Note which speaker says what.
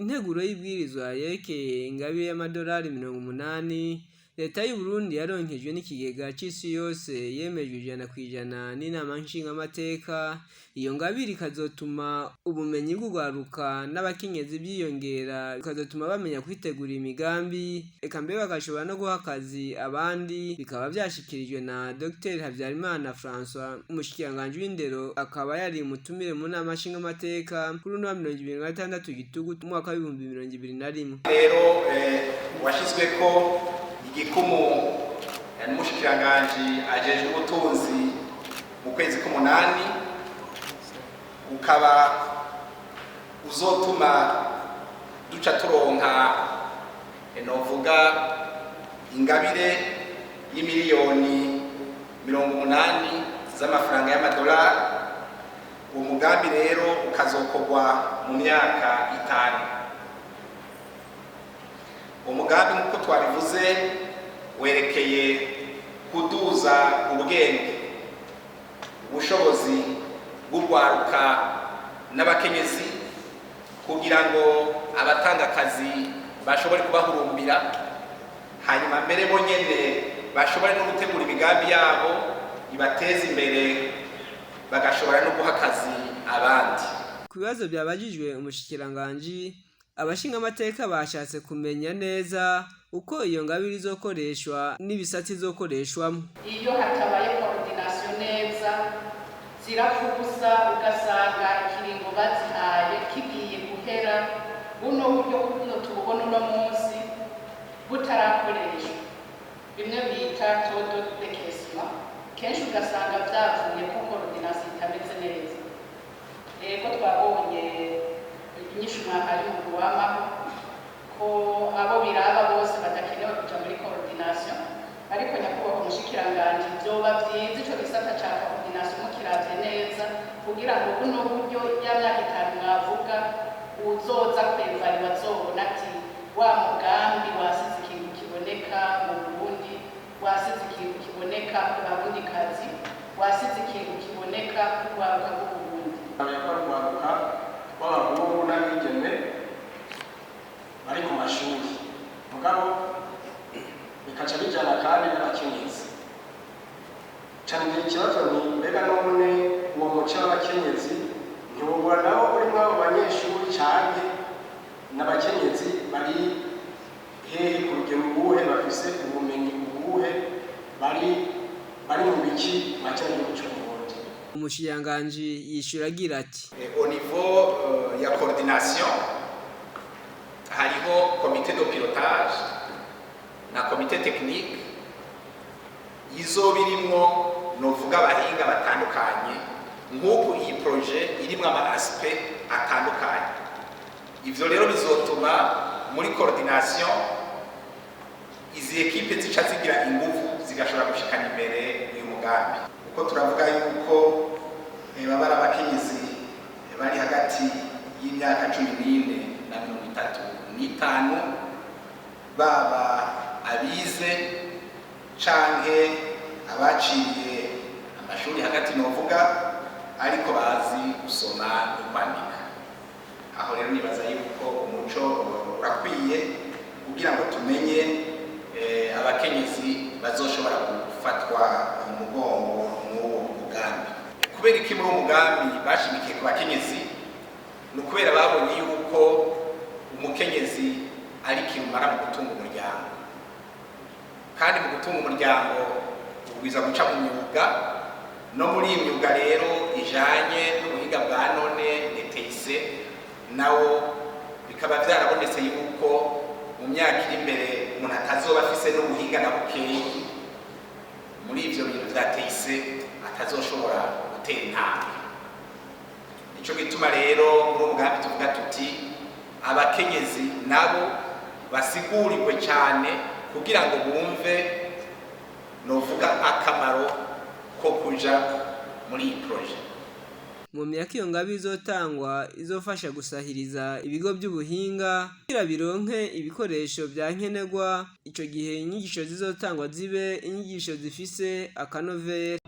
Speaker 1: Integuro y'ibwirizwa yerekeye ingabire y'amadolari 80 leta y'Uburundi yaronkejwe n'ikigega c'isi yose yemejwe 100% n'inama nshingamateka. Iyo ngabire ikazotuma ubumenyi bw'urwaruka n'abakenyezi byiyongera, bikazotuma bamenya kwitegurira imigambi, eka mbere bagashobora no guha akazi abandi. Bikaba vyashikirijwe na Dr Habyarimana François, umushikiranganji w'indero, akaba yari umutumire mu nama nshingamateka kuri uno wa 26 Gitugutu umwaka wa 2021.
Speaker 2: Rero washyizweko igikumu n'umushikiranganji ajejwe ubutunzi mu kwezi k'umunani, ukaba uzotuma duca turonka novuga ingabire y'imiliyoni 80 z'amafaranga y'amadolari. Uwo mugambi rero ukazokorwa mu myaka 5. Umugambi, nk'uko twabivuze, werekeye kuduza ubwenge, ubushobozi bw'urwaruka n'abakenyezi, kugira ngo abatanga akazi bashobore kubahurumbira, hanyuma mbere bo nyene bashobore no gutegura imigambi yabo ibateza imbere, bagashobora no guha akazi abandi.
Speaker 1: Ku bibazo byabajijwe umushikiranganji, abashingamateka bashatse kumenya neza uko iyo ngabire izokoreshwa n'ibisata izokoreshwamo.
Speaker 3: Iyo hatabaye coordination neza, zirapfa ubusa, ugasanga ikiringo bazihaye kigiye guhera, buno buryo buno tububona uno munsi butarakoreshwa, bimwe bita taux de décaissement. Kenshi ugasanga vyavuye ko coordination itameze neza. Rero twabonye inyishu mwahaye umugwi wamaho ko abo biraba bose badakenewe kuja muri coordination, ariko nyakubahwa umushikiranganji, vyoba vyiza ico gisata ca coordination mukiravye neza, kugira ngo buno buryo ya myaka 5 mwavuga, uzoza kwevariwa azobona ati wa mugambi wasize ikintu kiboneka mu Burundi, wasize ikintu kiboneka ku Barundikazi, wasize ikintu kiboneka ku rwaruka rw'Uburundi.
Speaker 4: Urwaruka rw'abahungu n'abigeme bari ku mashuri, mugabo bikaca bijyana kandi n'abakenyezi. Cyane ngira ikibazo ni mbega none uwo muce w'abakenyezi ntiwubura nawo urimo abo banyeshuri, canke n'abakenyezi bari hehe, ku rugero ubuhe, bafise ubumenyi ubuhe, bari mu biki make mu gihugu c'Uburundi?
Speaker 1: Umushikiranganji yishura agira ati:
Speaker 2: Au niveau ya coordination, hariho comité de pilotage na comité technique izoba irimwo novuga abahinga batandukanye, nk'uku iyi projet irimwo ama aspect atandukanye. Ivyo rero bizotuma muri coordination izi équipes zica zigira inguvu, zigashobora gushikana imbere uyu mugambi, kuko turavuga yuko baba ari abakenyezi bari hagati y'imyaka 14 na 35, baba abize canke abaciye amashuri hagati novuga, ariko bazi gusoma no kwandika. Aho rero nibaza yuko umuco urakwiye kugira ngo tumenye abakenyezi bazoshobora gufatwa mu mugongo mw'uwo mugambi. Kubera iki muri uwo mugambi bashimikiye ku bakenyezi? Ni ukubera babonye yuko umukenyezi ari kirumara mu gutunga umuryango, kandi mu gutunga umuryango ugwiza guca mu myuga. No muri iyi myuga rero ijanye n'ubuhinga bwa none, TIC, nawo bikaba vyarabonetse yuko mu myaka iri imbere umuntu atazoba afise n'ubuhinga na bukeyi muri ivyo bintu vya TIC atazoshobora gutera intambwe. Nico gituma rero muri uwo mugambi tuvuga tuti abakenyezi nabo basigurirwe cyane, kugira ngo bumve novuga akamaro ko kuja muri iyi projet.
Speaker 1: Mu myaka iyo ngabire izotangwa izofasha gusahiriza ibigo by'ubuhinga kugira bironke ibikoresho vya nkenerwa. Ico gihe inyigisho zizotangwa zibe inyigisho zifise akanovera.